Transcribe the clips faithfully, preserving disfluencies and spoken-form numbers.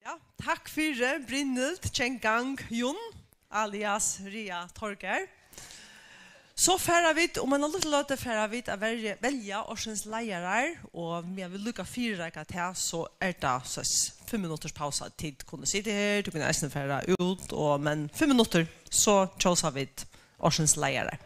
Ja, takk fyri, Brynhild Tjenggang Jun, alias Ria Torger. So fara vit, um eina lítla løtu fara vit at velja, velja ársins leiðarar, og meðan vit líka fyrireika tað, so er tað so s-, fimm minutters pausa. Tit kunnu sita her, tit kunnu eisini fara út, og, men fimm minuttir, so kjósa vit ársins leiðarar.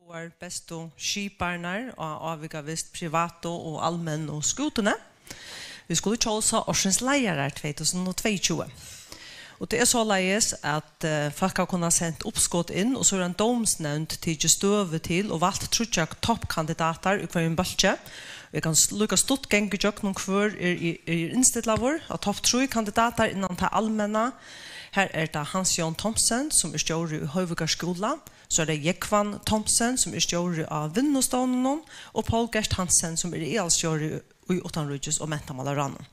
Báðar bestu skiparnar á, álíka vist, privatu og almennu skútuni. Vit skulu kjósa ársins leiðarar tvey túsund og tveyogtjúgu. Og tað er soleiðis, at, eh, fólk hava kunnað sent uppskot inn, og so er ein dómsnevnd tikið støðu til og valt tríggjar toppkandidatar í hvørjum bólki. Og eg kann s-, líka stutt ganga ígjøgnum, hvør er, er, er innstillaður. Á topp trý kandidatar innan tað almenna Har er tað Hans Jón Thomsen, sum er stjóri í Hoyvíkar skúla, so er tað Jógvan Thomsen, sum er stjóri á Vinnustovninum, og Poul Gert Hansen, sum er aðalstjóri í Uttanríkis- og Mentamálaráðnum.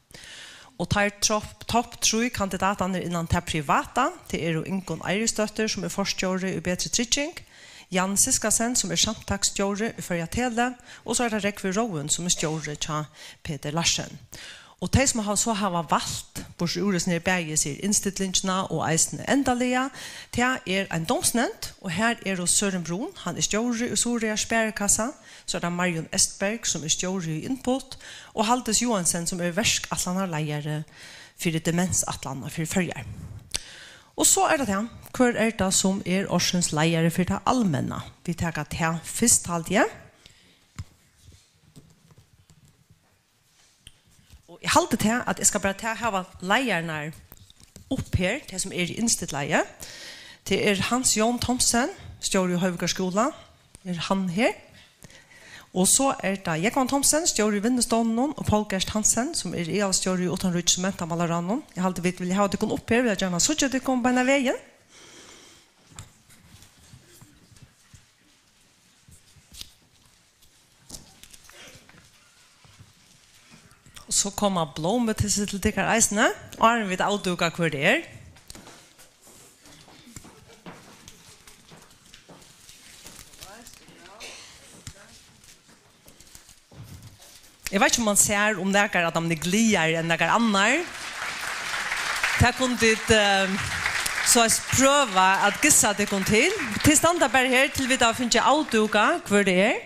Og teir topp, topp trý kandidatarnir innan tað privata, tað eru Ingunn Eiríksdóttir, sum er forstjóri í Betri Trygging, Jan Siskasen, sum er samtaksstjóri í Føroya Tele, og so er tað Rógvi Rouen, sum er stjóri hjá Peter Larsen. Og tey, sum hava, so hava valt, burtur úr hesum her bæði, sigur, innstillingina og eisini endaliga, tað er ein dómsnevnd, og her eru Søren Brun, hann er stjóri í Suðuroyar Sparikassa, so er tað Marjun Estberg, sum er stjóri í Input, og Haldis Johansen, sum er verkætlanarleiðari fyri demensætlanina fyri Føroyar. Og so er tað tað, hvør er tað, sum er ársins leiðari fyri tað almenna? Vit taka tað fyrst, haldi eg. Og eg haldi tað, at eg skal bara ta, hava leiðararnar upp her, tey sum eru í innstillað. Tað er Hans Jón Thomsen, stjóri í Hoyvíkar skúla, er hann her? Og so er tað Jógvan Thomsen, stjóri í Vinnustovninum, og Poul Gert Hansen, sum er aðalstjóri í Uttanríkis- og Mentamálaráðnum. Eg haldi, vit vilja hava tykkum upp her, vit vilja gjarna síggja tykkum beinan vegin. Og so koma blómutyssur til tykkara eisini, áðrenn vit avdúka, hvør tað er. Eg veit ikki, um mann sær, um nakar av teimum er glaðari enn nakar annar. Tað kunnu tit, eh, soleiðis prøva at gissa tykkum til. Tit standa bara her, til vit hava fingið avdúkað, hvør tað er.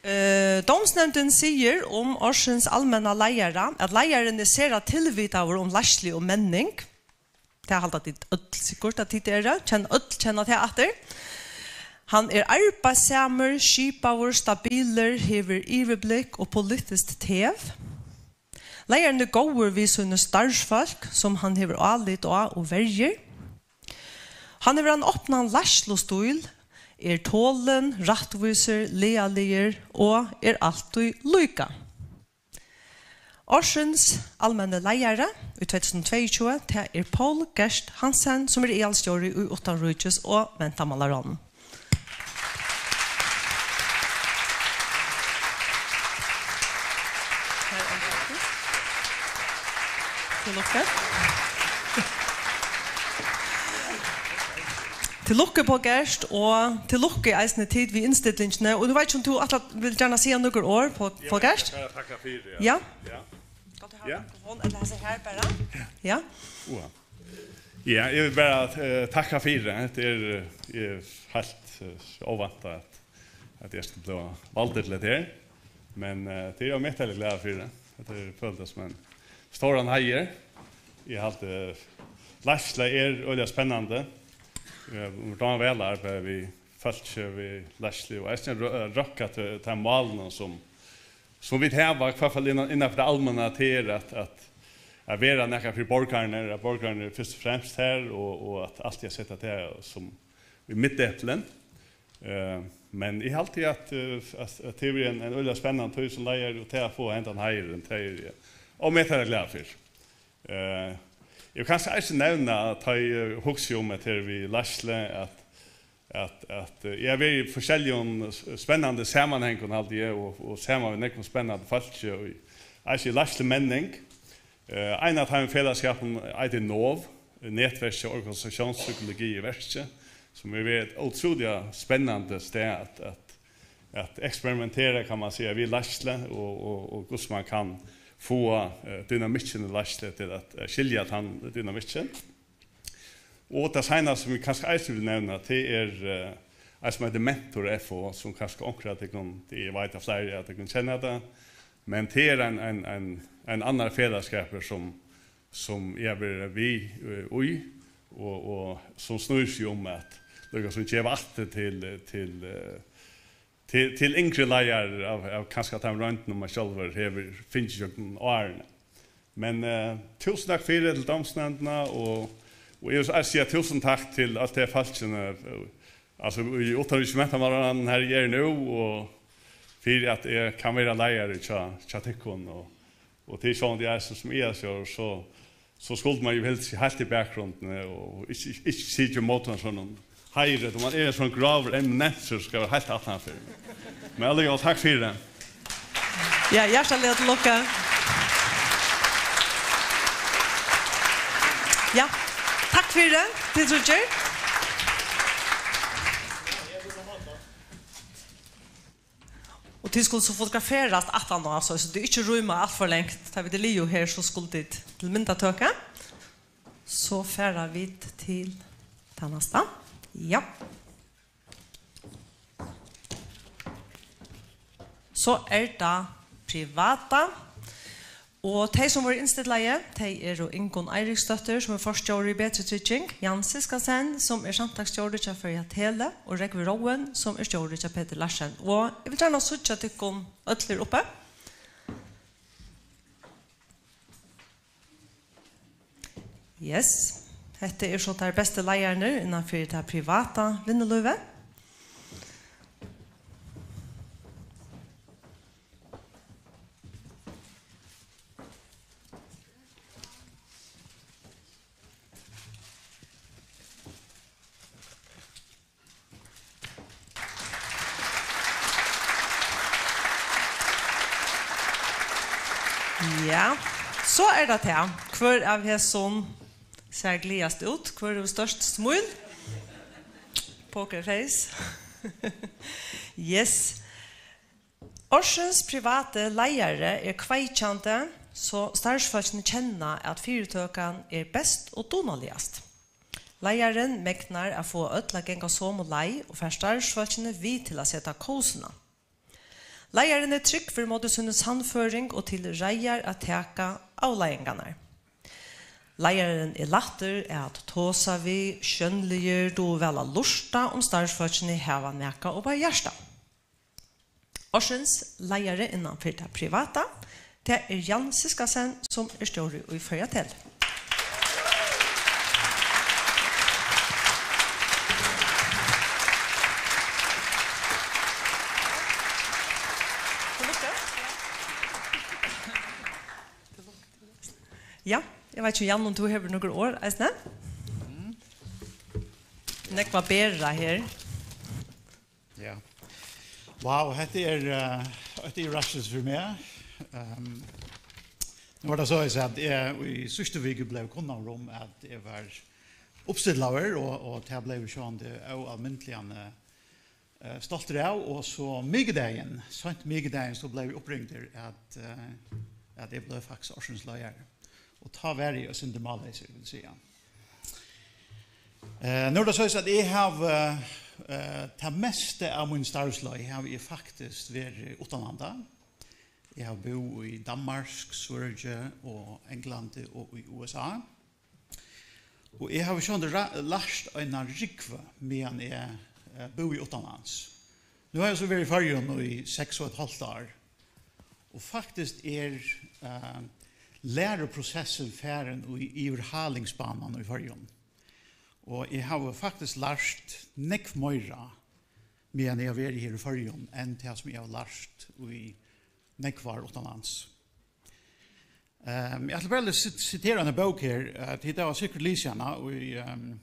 Eh, dómsnevndin sigur um ársins almenna leiðara, at leiðarin er sera tilvitaður um leiðslu og menning. Tað halda tit øll sikkurt, at tit eru. Kenn-, øll kenna tað aftur. Hann er arbeiðssamur, skipaður, stabilur, hevur yvirblikk og politiskt tev. Leiðarin er góður við síni starvsfólk, sum hann hevur álit á og verjir. Hann hevur ein opnan leiðslustíl, er tolin, rættvísur, laðaligur og er altíð líka. Ársins almenni leiðari í tvey túsund og tveyogtjúgu, tað er Poul Gert Hansen, sum er aðalstjóri í Uttanríkis- og Mentamálaráðnum. Til lukku. Til lukku, Poul Gert, og til lukku eisini tit við innstillingini. Og nú veit eg ikki, um tú ætlar, vil gjarna siga nøkur orð, Poul, Poul Gert? Ja, bara takka fyri, ja. Ja. Ja. Skalt tú hava mikrofon, ella hesa her bara? Ja. Uha. Ja, eg vil bara, eh, takka fyri. Tað er, eh, er heilt, eh, óvæntað, at, at eg skal blíva valdur til hetta her. Men, eh, tað eri eg ómetaliga glaður fyri. Hetta er, følt tað sum ein stóran heiður. Eg haldi, eh, leiðsla er øgiliga spennandi. Eh, dámar væl at arbeiða við fólki við leiðslu og eisini rø-, røkka til tey málini, sum, sum vit hava, í hvørt fall innan, innanfyri tað almenna, tað er at, at, at vera nakað fyri borgararnar, at borgararnir eru fyrst og fremst her, og, og at altíð at seta tað sum í miðdepilin. Eh, men eg haldi, at, eh, at, at tað er ein, ein øgiliga spennandi tíð sum leiðari, og tað at fáa hendan heiðurin, tað eri eg ómetaliga glaður fyri. Eh, eg vil kanska eisini nevna, at tá eg hugsi um, at her við leiðslu, at, at, at, eh, eg havi verið í forskelligum s-, spennandi samanhangum, haldi eg, og, og saman við nógvum spennandi fólki, og í, eisini í leiðslumenning. Eh, ein av teimum felagsskapum eitur NOV, Netverk for Organisasjonspsykologi i Verki, sum hevur verið eitt ótrúliga spennandi stað at, at, at eksperimentera, kann man siga, við leiðslu og, og, og hvussu man kann fáa, eh, dynamikkin í leiðslu til at, at skilja tann dynamikkin. Og tað seinasta, sum eg kanska eisini vil nevna, tað er, eh, eitt, sum eitur Mentor F O, sum kanska onkrir av tykkum, eg veit, at fleiri av tykkum kenna tað, men tað er ein, ein, ein, ein annar felagsskapur, sum, sum eg havi verið við, eh, í, og, og sum snýr seg um at líka sum geva aftur til, til, eh, til, til yngri leiðarar av, av kanska teimum royndum, man sjálvur hevur fingið gjøgnum árini. Men, eh, túsund takk fyri til dómsnevndina, og, og eg vil eisini siga túsund takk til alt tey fólkini, eh, altso, í uttanríkis- og mentamálaráðnum, har eg eri nú, og fyri at eg kann vera leiðari hjá, hjá tykkum, og, og til sjálvandi eisini sum aðalstjóri, so So skuldi man jo helst sitið heilt í bakgrundini og ikki, ikki, ikki sitið ímóti ein sånn heiðri, tá man er ein sånn gráur eminensur, skal vera heilt aftanfyri. Men allíkavæl, takk fyri tað. Ja, hjartaliga til lukku. Ja, takk fyri tað, tit tríggir. Og tit skulu so fotograferast aftan á, so, so tit ikki rýma alt for langt. Tá vit eru liðug her, so skulu tit til myndatøku. So fara vit til tað næsta. Ja. So er tað privata. Og tey, sum vóru innstillaði, tey eru Ingunn Eiríksdóttir, sum er forstjóri í Betri Trygging, Jan Siskasen, sum er samtaksstjóri hjá Føroya Tele, og Rógvi Róen, sum er stjóri hjá Petur Larsen. Og eg vil gjarna síggja tykkum øll her uppi. Yes. Hetta er so teir bestu leiðararnir innan fyri tað privata vinnulívið. Ja, so er tað tað. Hvør av hesum sær glaðast út? Hvør hevur størst smíl? Poker face. Yes. Ársins privati leiðari er kveikjandi, so starvsfólkini kenna, at fyritøkan er best og dugnaligast. Leiðarin megnar at fáa øll at ganga somu leið og fær starvsfólkini við til at seta kósina. Leiðarin er tryggur móti síni sannføring og til reiðar at taka avleiðingarnar. Leiðarin er lættur at tosa við, sjónligur, dugir væl at lurta, um starvsfólkini hava nakað upp á hjarta. Ársins leiðari innan fyri tað privata, tað er Jan Siskasen, sum er stjóri í Føroya Tele. Ja, eg veit ikki, Jan, um tú hevur nøkur orð eisini? Nógv at bera her. Ja. Wow, hetta er, eh, hetta er rættiliga fyri meg. Ehm, nú var tað so, at eg í síðstu viku bleiv kunnaður um, at eg var uppstillaður, og, og tað bleiv sjálvandi óalmindiliga, eh, stoltur av, og so mikudagin, seint mikudagin, so bleiv eg uppringdur, at, eh, at eg bleiv faktiskt ársins leiðari. Og tá var eg eitt sindur málleysur, vil siga. Eh, nú er tað soleiðis, at eg havi, eh, tað mesta av mínum starvslívi havi eg faktiskt verið uttanlanda. Eg havi búð í Danmark, Svøríki og Onglandi og í U S A. Og eg havi sjálvandi ra-, lært eina rúgvu, meðan eg, eh, búði uttanlands. Nú havi eg so verið í Føroyum í seks og eitt hálvt ár. Og faktiskt er, eh, læruprosessin farin í yvirhalingsbanan í Føroyum. Og eg havi faktiskt lært nógv meira, meðan eg havi verið her í Føroyum, enn tað sum eg havi lært í nógv ár uttanlands. Ehm, eg ætli bara at sit-, sitera eina bók her, eh, tit hava sikkurt lisið hana, í, ehm,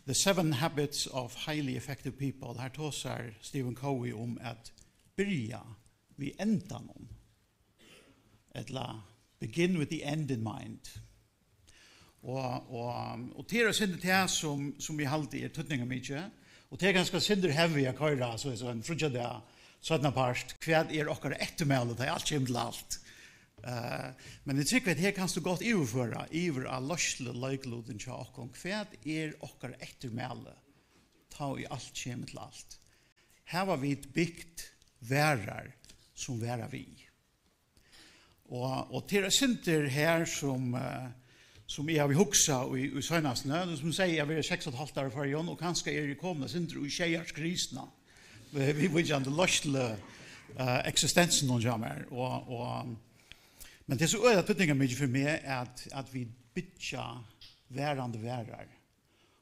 The Seven Habits of Highly Effective People. Her tosar Stephen Covey um at byrja við endanum, ella begin with the end in mind. Og, og, og tað er eitt sindur tað, sum, sum eg haldi er týdningarmikið, og tað er kanska eitt sindur heavy at koyra, so, so ein fríggjadag, seinnapart, hvat er okkara eftirmæli, tá ið alt kemur til alt? Eh, men eg trúgvi, at her kanst tú gott yvirføra yvir á leiðsluleiklutin hjá okkum. Hvat er okkara eftirmæli, tá ið alt kemur til alt? Hava vit bygt varðar, sum vara við? Og, og tað er eitt sindur her, sum, eh, sum eg havi hugsað í, í seinastuni. Sum eg sigi, eg havi verið seks og eitt hálvt ár í Føroyum, og kanska eri eg komin eitt sindur í sjeyoyrskrisuna. Við, viðvíkjandi leiðslu, eh, eksistensinum hjá mær. Og, og, men tað er so øgiliga týdningarmikið fyri meg, at, at vit byggja varandi varðar.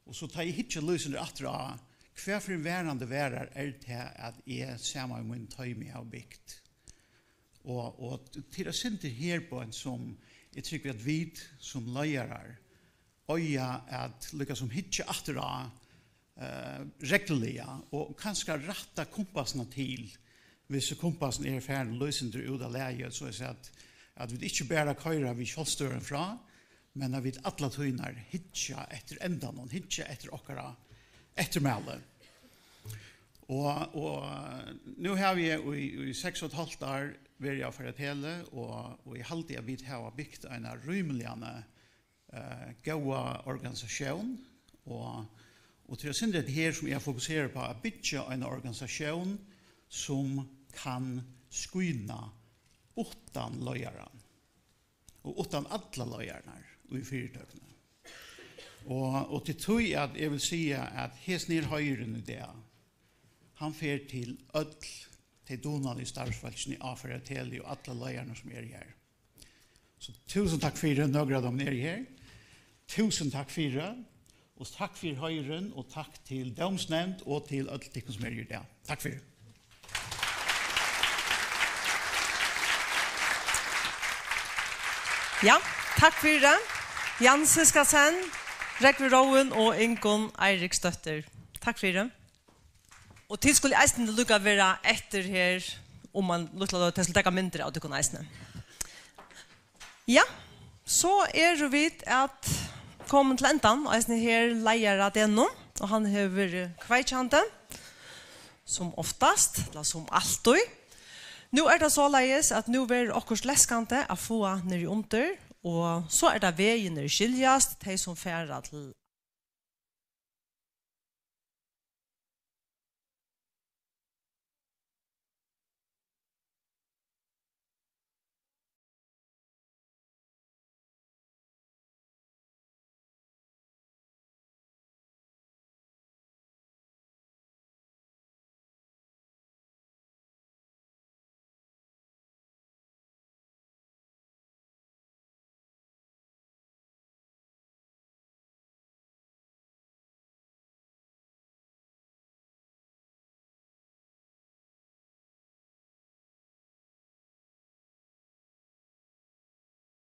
Og so tá eg hyggi eitt sindur aftur á, hvat fyri varandi varðar er tað, at eg saman við mínum toymi havi bygt? Og, og tað er eitt sindur her, beint sum Eg trúgvi, at vit sum leiðarar eiga at líka sum hyggja aftur á, eh, regluliga og kanska rætta kumpassina til, hvis kumpassin er farin lýsindur út av lagi, so at, at vit ikki bara koyra við sjálvstýrinum frá, men at vit alla tíðina hyggja eftir endanum, hyggja eftir okkara eftirmæli. Og, og nú havi eg í, í seks og eitt hálvt ár verið á Føroya Tele, og, og eg haldi, at vit hava bygt eina rímiliga, eh, góða organisatión, og, og til at syndra hetta her, sum eg fokuseri á, at byggja eina organisatión, sum kann skína uttan leiðaran og uttan allar leiðararnar í fyritøkuni. Og, og til tí at eg vil siga, at hesin her heiðurin í dag, hann fer til øll tey dugnaligu starvsfólkini á Føroya Tele og allar leiðararnar, sum eru her. So túsund takk fyri, nøkur av teimum eru her. Túsund takk fyri, og takk fyri heiðurin, og takk til dómsnevnd og til øll tykkum, sum eru her í dag. Takk fyri. Ja, takk fyri. Jan Siskasen, Rógvi Róin og Ingunn Eiríksdóttir. Takk fyri. Og tit skulu eisini líka vera eftir her um ein lítla løtu, tey skulu taka myndir av tykkum eisini. Ja, so eru vit at komin til endan, eisini her leiðaradegnum, og hann hevur verið kveikjandi, sum oftast, ella sum altíð. Nú er tað soleiðis, at nú verður okkurt leskandi at fáa niðri undir, og so er tað vegirnir skiljast, tey sum fara til